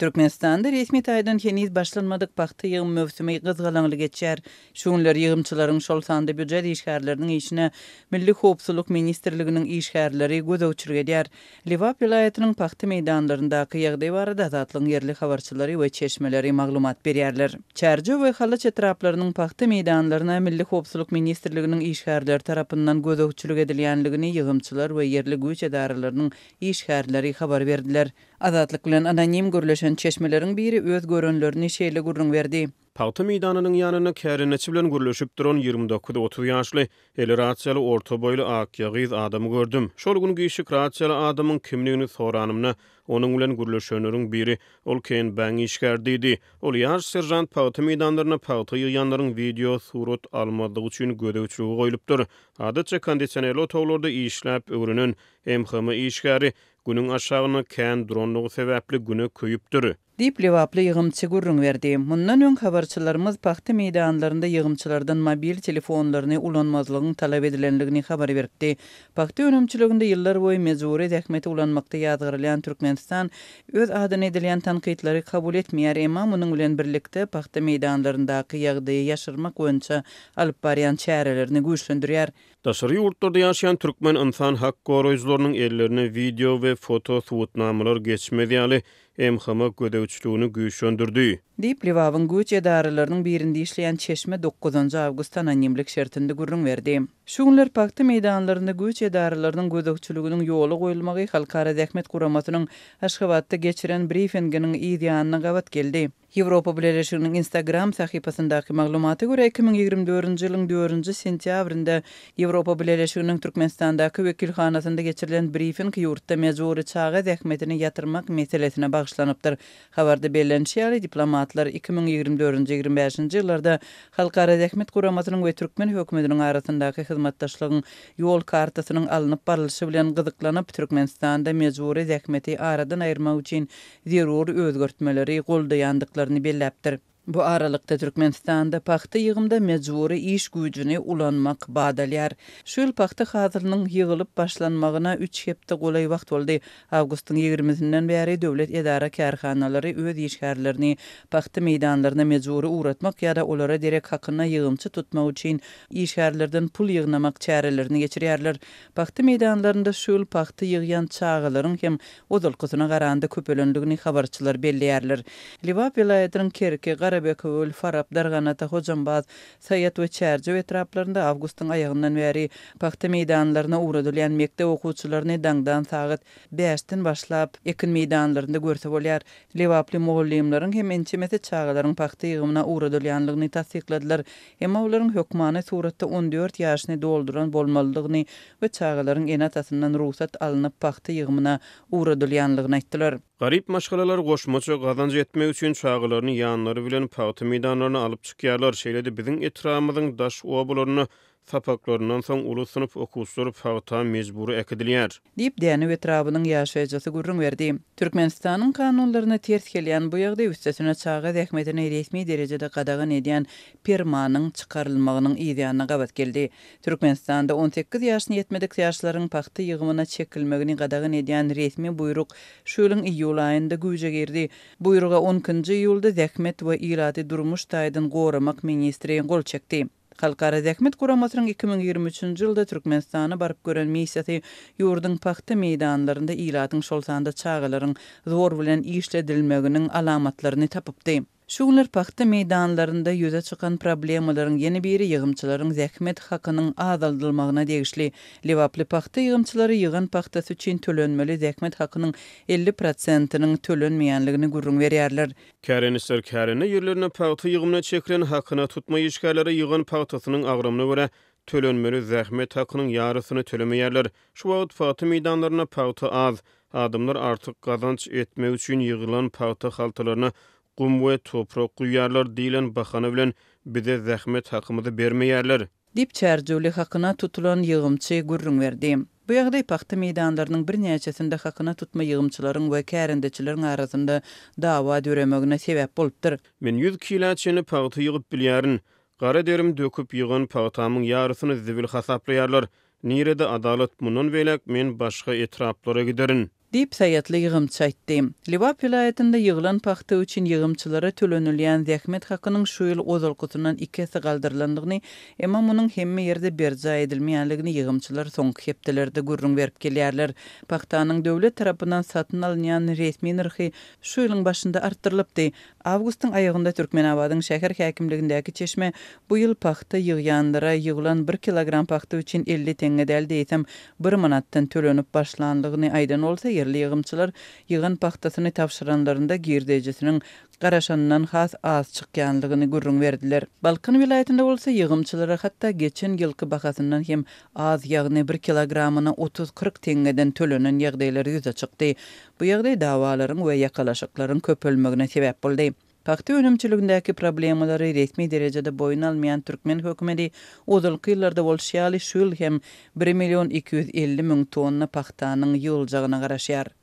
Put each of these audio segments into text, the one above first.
Türkmenistanda resmi taýdan heniz başlanmadyk pagta ýygym möwsümi gyzgalaňly geçýär. Şu günler ýygymçylaryň, şol sanda býujet işgärleriniň işine Milli howpsuzlyk ministrliginiň işgärleri gözegçilik edýär. Lebap welaýatynyň pagta meýdanlaryndaky ýagdaý barada Azatlygyň ýerli habarçylary we çeşmeleri maglumat berýärler. Çärjew we Halaç etraplarynyň pagta meýdanlaryna Milli howpsuzlyk ministrliginiň işgärleri tarapyndan gözegçilik edilýänligini ýygymçylar we ýerli güýç edaralarynyň işgärleri habar berdiler. Azatlyk bilen anonim gürleşen çeşmeleriň biri öz görenlerini şeýle gürrüň berdi. Pagta meýdanynyň ýanynda kärendeçi bilen gürleşip duran 29-30 ýaşly, eli rasiýaly, orta boýly, akýagyz adamy gördüm. Şol gün giçlik rasiýaly adamyň kimligini soranymda, onuň bilen gürleşenleriň biri, Ol KNB-iň işgäri diýdi. Ol ýaş seržant pagta meýdanlarynda pagta ýygýanlaryň wideo surat almazlygy üçin gözegçilige goýlupdyr. Adatça kondisionerli otaglarda işläp öwrenen MHM işgäri Günüň aşagynda kän duranlygy sebäpli güne köýüpdir. Diýip, lebaply ýygymçy gürrüň berdi. Mundan öň habarçylarymyz pagta meýdanlarynda ýygymçylardan mobil telefonlaryny ulanmazlygyň talap edilendigini habar beripdi. Pagta önümçiliginde ýyllarboýy mejbury zähmeti ulanmakda ýazgarylýan Türkmenistan öz adyna edilýän tankytlary kabul etmeýär, emma munuň bilen birlikde pagta meýdanlaryndaky ýagdaýy ýaşyrmak boýunça alyp barýan çärelerini güýçlendirýär. Daşary ýurtlarda ýaşaýan türkmen ynsan hak goraýjylarynyň ellerine wideo we foto subutnamalar geçmez ýaly MHM gözegçiligini güýçlendirdi. Diýip, Lebabyň güýç edaralarynyň birinde işleýän çeşme dokuzynjy awgustda anonimlik şertinde gürrüň berdi. Şu günler pagta meýdanlarynda güýç edaralarynyň gözegçiliginiň ýola goýulmagy Halkara zähmet guramasynyň Aşgabatda geçiren brifinginiň yz ýanyna gabat geldi. Ýewropa Bileleşiginiň Instagram sahypasyndaky maglumata görä, 2024-nji ýylyň dördünji sentýabrynda Ýewropa Bileleşiginiň Türkmenistandaky wekilhanasynda geçirilen brifing ýurtda mejbury çaga zähmetini ýatyrmak meselesine bagyşlanypdyr. Habarda bellenişi ýaly, diplomatlar 2024-nji, 25-nji ýyllarda Halkara Zähmet Guramasynyň we türkmen hökümetiniň arasyndaky hyzmatdaşlygyň ýol kartasynyň alnyp barlyşy bilen gyzyklanyp, Türkmenistanda mejbury zähmeti aradan aýyrmak üçin zerur özgertmeleri goldaýandyklaryny belläpdir. Bu aralykda, Türkmenistanda pagta ýygymda mejbury iş güýjüni ulanmak bat alýar. Şu ýyl pagta hasylynyň ýygylyp başlanmagyna üç hepde golaý wagt boldy. Awgustyň ýigrimisinden bäri döwlet edara-kärhanalary öz işgärlerini pagta meýdanlaryna mejbury ugratmak ýa-da olara derek hakyna ýygymçy tutmak üçin işgärlerden pul ýygnamak çärelerini geçirýärler. Pagta meýdanlarynda şu ýyl pagta ýygýan çagalaryň hem ozalkysyna garanda köpelendigini habarçylar belleýärler. Lebap welaýatynyň Kerki, Garabekewül, Farap, Darganata, Hojambaz, Saýat we Çärjew etraplarynda awgustyň aýagyndan bäri pagta meýdanlaryna ugradylýan mekdep okuwçylaryny daňdan sagat bäşden başlap ekin meýdanlarynda görse bolýar. Lebaply mugallymlaryň hem ençemesi çagalaryň pagta ýygymyna ugradylýanlygyny tassykladylar. Emma olaryň hökmany suratda 14 ýaşyny dolduran bolmalydygyny we çagalaryň ene-atasyndan rugsat alnyp pagta ýygymyna ugradylýanlygyny aýtdylar. Garyp maşgalalar goşmaça gazanç etmek üçin çagalaryny ýanlary bilen pagta meýdanlaryna alyp çykýarlar. Şeýle-de biziň etrabymyzyň daş obalarynda sapaklaryndan soň uly synp okuwçylary pagta mejbury äkidilýär. Diýip, Dänew etrabynyň ýaşaýjysy gürrüň berdi. Türkmenistanyň kanunlaryna ters gelýän bu ýagdaý üstesine çaga zähmetini resmi derejede gadagan edýän permanyň çykarylmagynyň yzýanyna gabat geldi. Türkmenistanda 18 ýaşyna ýetmedik ýaşlaryň pagta ýygymyna çekilmegini gadagan edýän resmi buýruk şu ýylyň iýul aýynda güýje girdi. Buýruga on ikinji iýulda Zähmet we ilaty durmuş taýdan goramak ministri gol çekdi. Halkara Zähmet Guramasynyň 2023-nji ýylda Türkmenistana baryp gören missiýasy ýurduň pagta meýdanlarynda ilatyň, şol sanda çagalaryň zor bilen işledilmeginiň alamatlaryny tapypdy. Şu günler pagta meýdanlarynda ýüze çykan problemalaryň ýene biri ýygymçylaryň zähmet hakynyň azaldylmagyna degişli. Lebaply pagta ýygymçylary ýygan pagtasy üçin tölenmeli zähmet hakynyň 50 prosentiniň tölenmeýänligini gürrüň berýärler. Kärendeçiler kärende ýerlerinde pagta ýygymyna çekilen hakyna tutma işgärlere ýygan pagtasynyň agramyna görä tölenmeli zähmet hakynyň ýarysyny tölemeýärler. Şu wagt pagta meýdanlarynda pagta az. Adamlar artyk gazanç etmek üçin ýygylan pagta haltalaryna gum we toprak guýýarlar diýlen bahana bilen bize zähmet hakymyzy bermeýärler. Diýip, çärjewli hakyna tutulan ýygymçy gürrüň berdi. Bu ýagdaý pagta meýdanlarynyň birnäçesinde hakyna tutma ýygymçylaryň we kärendeçileriň arasynda dawa döremegine sebäp bolupdyr. Men ýüz kilä çenli pagta ýygyp bilýärin. Gara derim döküp ýygan pagtamyň ýarysyny zibil hasaplaýarlar. Nirede adalat? Mundan beýläk men başga etraplara giderin. Diýip, saýatly ýygymçy aýtdy. Lebap welaýatynda ýygylan pagta üçin ýygymçylara tölenilýän zähmet hakynyň şu ýyl ozalkysyndan iki esse galdyrylandygyny, emma munuň hemme ýerde berjaý edilmeýänligini ýygymçylar soňky hepdelerde gürrüň berip gelýärler. Pagtanyň döwlet tarapyndan satyn alynýan resmi nyrhy şu ýylyň başynda artdyrylypdy. Awgustyň aýagynda Türkmenabadyň şäher häkimligindäki çeşme bu ýyl pagta ýygýanlara ýygylan bir kilogram pagta üçin 50 teňňe däl-de, eýsem, bir manatdan tölenip başlanlygyny aýdan bolsa, ýerli ýygymçylar ýygan pagtasyny tabşyranlarynda girdejisiniň garaşanyndan has az çykýanlygyny gürrüň berdiler. Balkan welaýatynda bolsa ýygymçylara hatda geçen ýylky bahasyndan hem az, ýagny bir kilogramyna otuz-kyrk teňňeden tölenen ýagdaýlar ýüze çykdy. Bu ýagdaý dawalaryň we ýakalaşyklaryň köpelmegine sebäp boldy. Pagta önümçiligindäki problemalary resmi derejede boýun almaýan türkmen hökümeti ozalky ýyllarda bolşy ýaly şu ýyl hem bir million 250 müň tonna pagtanyň ýygyljagyna garaşýar.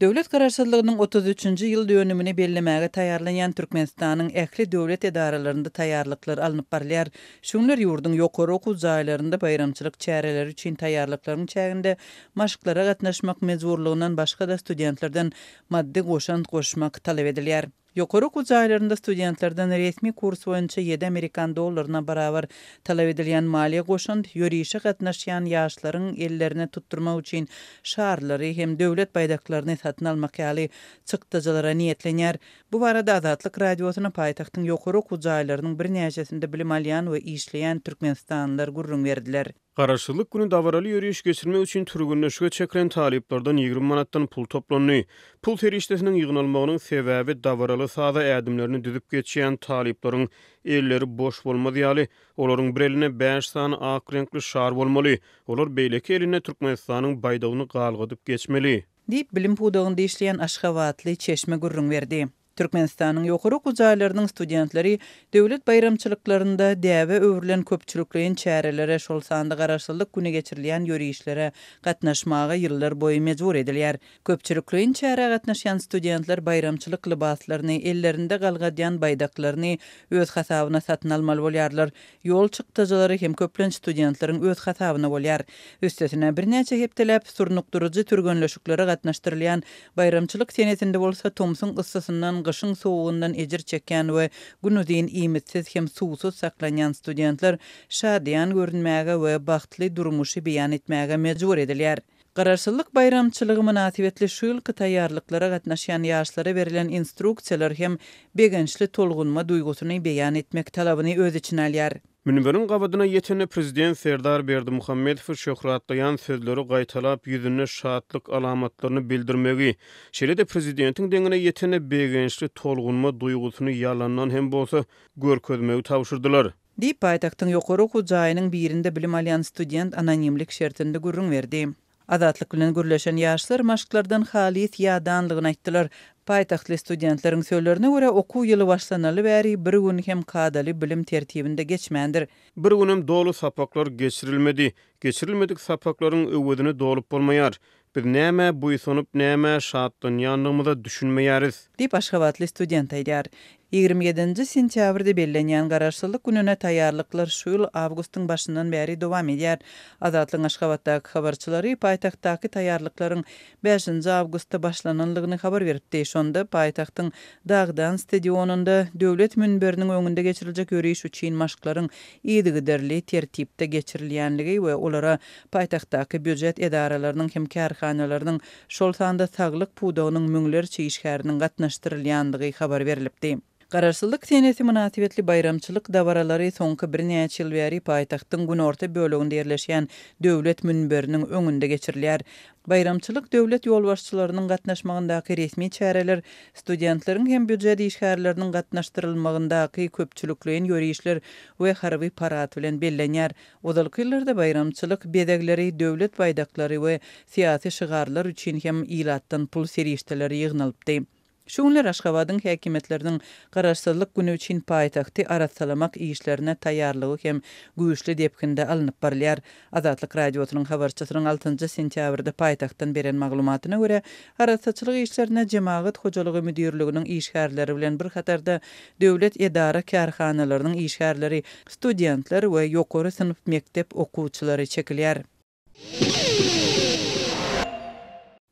Döwlet Garaşsyzlygynyň 33-nji ýyl dönümini bellemäge taýýarlanýan Türkmenistanyň ähli döwlet edaralarynda taýýarlyklar alnyp barylýar. Şu günler ýurduň ýokary okuw jaýlarynda baýramçylyk çäreleri üçin taýýarlyklaryň çäginde maşklara gatnaşmak mejburlygyndan başga-da studentlerden maddy goşant goşmak talap edilýär. Ýokary okuw jaýlarynda studentlerden resmi kurs boýunça ýedi amerikan dollaryna barabar talap edilýän maliýe goşant, ýörişe gatnaşýan ýaşlaryň ellerine tutdurmak üçin şarlary hem döwlet baýdaklaryny satyn almak ýaly çykdajylara niýetlenýär. Bu barada Azatlyk Radiosyna paýtagtyň ýokary okuw jaýlarynyň birnäçesinde bilim alýan we işleýän türkmenistanlylar gürrüň berdiler. Garaşsyzlyk güni dabaraly ýöriş geçirmek üçin türgenleşige çekilen talyplardan 20 manatdan pul toplandy. Pul serişdesiniň ýygnalmagynyň sebäbi dabaraly saza ädimlerini düzüp geçýän talyplaryň elleri boş bolmaz ýaly, olaryň bir elinde bäş sany ak reňkli şar bolmaly, olar beýleki elinde Türkmenistanyň baýdagyny galgadyp geçmeli. Diýip, bilim pudagynda işleýän aşgabatly çeşme gürrüň berdi. Türkmenistanyň ýokary okuw jaýlarynyň studentleri döwlet baýramçylyklarynda däbe öwrülen köpçülikleýin çärelere, şol sanda Garaşsyzlyk güni geçirilýän ýörişlere gatnaşmaga ýyllar boýy mejbur edilýär. Köpçülikleýin çärä gatnaşýan studentler baýramçylyk lybaslaryny, ellerinde galgadýan baýdaklaryny öz hasabyna satyn almaly bolýarlar. Ýol çykdajylary hem köplenç studentleriň öz hasabyna bolýar. Üstesine, birnäçe hepdeläp surnukdyryjy türgenleşiklere gatnaşdyrylýan baýramçylyk senesinde bolsa tomsuň yssysyndan, gyşyň sowugyndan ejir çekýän we günuzyn iýmitsiz hem suwsuz saklanýan studentler şadyýan görünmäge we bagtly durmuşy beýan etmäge mejbur edilýär. Garaşsyzlyk baýramçylygy mynasybetli şu ýylky taýýarlyklara gatnaşýan ýaşlara berlen instruksiýalar hem begençli tolgunma duýgusyny beýan etmek talabyny öz içine alýar. Münberiň gabadyna ýetende Prezident Serdar Berdimuhamedowy şöhratlaýan sözleri gaýtalap ýüzünde şatlyk alamatlaryny bildirmegi, şeýle-de Prezidentiň deňine ýetende begençli tolgunma duýgusyny ýalandan hem bolsa görkezmegi tabşyrdylar. Diýip, paýtagtyň ýokary okuw jaýynyň birinde bilim alýan student anonimlik şertinde gürrüň berdi. Azatlyk bilen gürleşen ýaşlar maşklardan halys ýadanlygyny aýtdylar. Paýtagtly studentleriň sözlerine görä, okuw ýyly başlanaly bäri bir gün hem kadaly bilim tertibinde geçmändir. Bir günem doly sapaklar geçirilmedi. Geçirilmedik sapaklaryň öwezini dolup bolmaýar. Biz nämä buýsanyp, nämä şatlanýandygymyza düşünmeýäris. Diýip, aşgabatly student aýdýar. 27-nji sentýabrda bellenýän Garaşsyzlyk gününe taýýarlyklar şu ýyl awgustyň başyndan bäri dowam edýär. Azatlygyň Aşgabatdaky habarçylary paýtagtdaky taýýarlyklaryň bäşinji awgustda başlananlygyny habar beripdi. Şonda paýtagtyň Dagdan stadionynda Döwlet münberiniň öňünde geçiriljek ýöriş üçin maşklaryň yzygiderli tertipde geçirilýänligi we olara Paýtagtdaky býujet edaralarynyň hem kärhanalarynyň, şol sanda saglyk pudagynyň müňlerçe işgäriniň gatnaşdyrylýandygy habar berlipdi. Garaşsyzlyk senesi mynasybetli baýramçylyk dabaralary soňky birnäçe ýyl bäri paýtagtyň günorta böleginde ýerleşýän Döwlet münberiniň öňünde geçirilýär. Baýramçylyk döwlet ýolbaşçylarynyň gatnaşmagyndaky resmi çäreler, studentleriň hem býujet işgärleriniň gatnaşdyrylmagyndaky köpçülikleýin ýörişler we harby parad bilen bellenýär. Ozalky ýyllarda baýramçylyk bezegleri, döwlet baýdaklary we syýasy şygarlar üçin hem ilatdan pul serişdeleri ýygnalypdy. Şu günler Aşgabadyň häkimiýetleriniň Garaşsyzlyk güni üçin paýtagty arassalamak işlerine taýýarlygy hem güýçli depginde alnyp barylýar. Azatlyk Radiosynyň habarçysynyň altynjy sentýabrda paýtagtdan beren maglumatyna görä, arassaçylyk işlerine Jemagat hojalygy müdirliginiň işgärleri bilen bir hatarda döwlet edara-kärhanalarynyň işgärleri, studentler we ýokary synp mekdep okuwçylary çekilýär.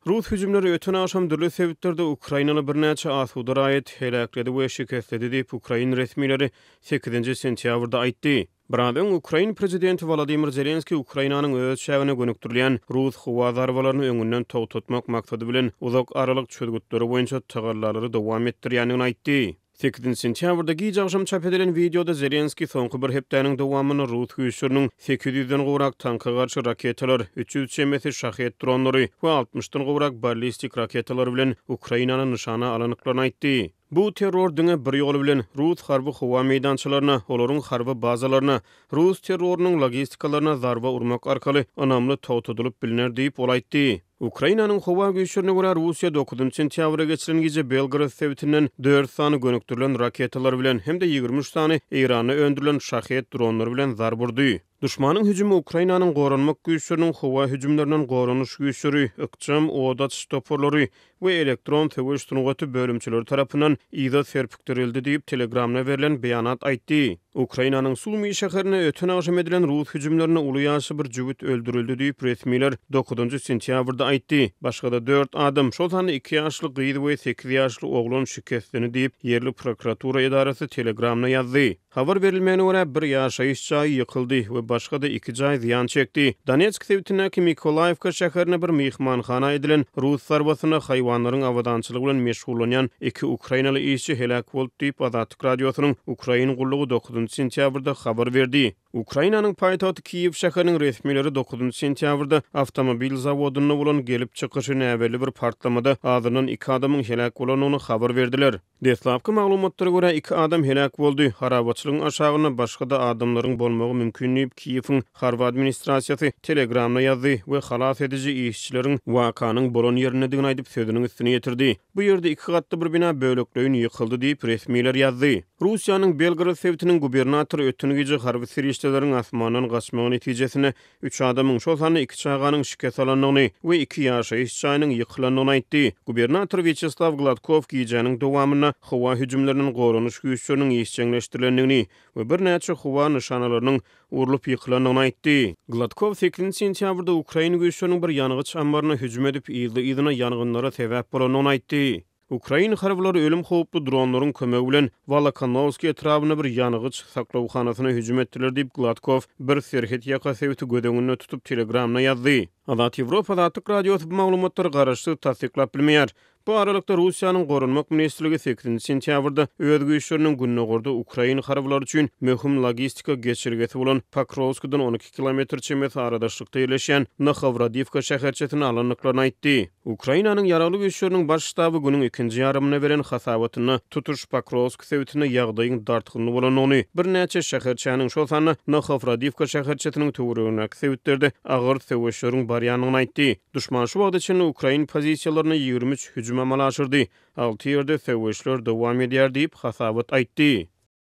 Rus hüjümleri öten agşam dürli sebitlerde ukrainaly birnäçe asuda raýaty heläkledi we şikesledi diýip, ukrain resmileri sekizinji sentýabrda aýtdy. Biraz öň ukrain prezidenti Wolodymyr Zelenskiý Ukrainanyň öz çägine gönükdirilýän rus howa zarbalaryny öňünden togtatmak maksady bilen uzak aralyk çözgütleri boýunça tagallalary dowam etdirýändigini aýtdy. Sekizinji sentýabrda giç agşam çap edilen wideoda Zelenskiý soňky bir hepdäniň dowamynda rus güýçleriniň 800-den gowrak tanka garşy raketalar, 300 çemesi Şahed dronlary we altmyşdan gowrak ballistik raketalary bilen Ukrainany nyşana alandyklaryny aýtdy. Bu terror diňe bir ýol bilen, rus harby howa meýdançalaryna, olaryň harby bazalaryna, rus terrorynyň logistikalaryna zarba urmak arkaly ynamly togtadylyp bilner diýip, ol aýtdy. Ukrainanyň howa güýçlerine görä, Russiýa dokuzynjy sentýabra geçilen gije Belgorod sebitinden dört sany gönükdirilen raketalar bilen hem-de 23 sany Eýranda öndürilen Şahed dronlary bilen zarba urdy. Duşmanyň hüjümi Ukrainanyň goranmak güýçleriniň howa hüjümlerinden goranyş güýçleri, ykjam od açyş toparlary we elektron söweş sungaty bölümçeleri tarapyndan yza serpikdirildi diýip, Telegramda berlen beýanat aýtdy. Ukrainanyň Sumy şäherinde öten agşam edilen rus hüjümlerinde uly ýaşly bir jübüt öldürildi diýip, resmiler dokuzynjy sentýabrda aýtdy. Başga-da dört adam, şol sanda iki ýaşly gyz we sekiz ýaşly oglan şikeslendi diýip, ýerli prokuratura edarasy Telegramda ýazdy. Habar berilmegine görä, bir ýaşaýyş jaýy ýykyldy we başga-da iki jaý zyýan çekdi. Donetsk sebitindäki Mikolaýewka şäherinde bir myhmanhana edilen rus zarbasynda haýwanlaryň abadançylygy bilen meşgullanýan iki ukrainaly işçi heläk boldy diýip, Azatlyk Radiosynyň Ukrain gullugy dokuzynjy sentýabrda habar berdi. Ukrainanyň paýtagty Kiýew şäheriniň resmileri dokuzynjy sentýabrda awtomobil zawodynda bolan gelip çykyşy näbelli bir partlamada azyndan iki adamyň heläk bolandygyny habar berdiler. Deslapky maglumatlara görä, iki adam heläk boldy, harabaçylygyň aşagynda başga-da adamlaryň bolmagy mümkin diýip, Kiýewiň harby administrasiýasy Telegramda ýazdy we halas ediji işçileriň wakanyň bolan ýerindedigini aýdyp, sözüniň üstüni ýetirdi. Bu ýerde iki gatly bir bina bölekleýin ýykyldy diýip, resmiler ýazdy. Russiýanyň Belgorod sebitiniň gubernatory öten gije harby serişdeleriň asmandan gaçmagy netijesinde Üç adamyň, şol sanda iki çaganyň şikes alandygyny we iki ýaşaýyş jaýynyň ýykylandygyny aýtdy. Gubernator Wýaçeslaw Gladkow gijäniň dowamynda howa hüjümlerinden goranyş güýçleriniň işjeňleşdirilendigini we birnäçe howa nyşanalarynyň urlup ýykylandygyny aýtdy. Gladkow sekizinji sentýabrda ukrain güýçleriniň bir ýangyç ammaryna hüjüm edip, yzly-yzyna ýangynlara sebäp bolandygyny aýtdy. Ukrain harbylary ölüm howply dronlaryň kömegi bilen Wolokonowskiý etrabynda bir ýangyç saklawhanasyna hüjüm etdiler diýip, Gladkow bir serhet ýaka sebiti göz öňünde tutup Telegramda ýazdy. Azat Ýewropa Azatlyk Radiosy bu maglumatlary garaşsyz tassyklap bilmeýär. Bu aralykda, Russiýanyň Goranmak ministrligi sekizinji sentýabrda öz güýçleriniň gündogarda ukrain harbylary üçin möhüm logistika geçelgesi bolan Pokrowskiden 12 kilometr çemesi aradaşlykda ýerleşýän Nohowradiwka şäherçesini alandyklaryny aýtdy. Ukrainanyň Ýaragly Güýçleriniň Baş ştaby günüň ikinji ýarymynda beren hasabatynda tutuş Pokrowsk sebitinde ýagdaýyň dartgynly bolandygyny, birnäçe şäherçäniň, şol sanda Nohowradiwka şäherçesiniň töweregindäki sebitlerde agyr söweşleriň barýandygyny aýtdy. Duşman şu wagta çenli ukrain pozisiýalaryna 23 hüjüm amala aşyrdy, alty ýerde söweşler dowam edýär diýip, hasabat aýtdy.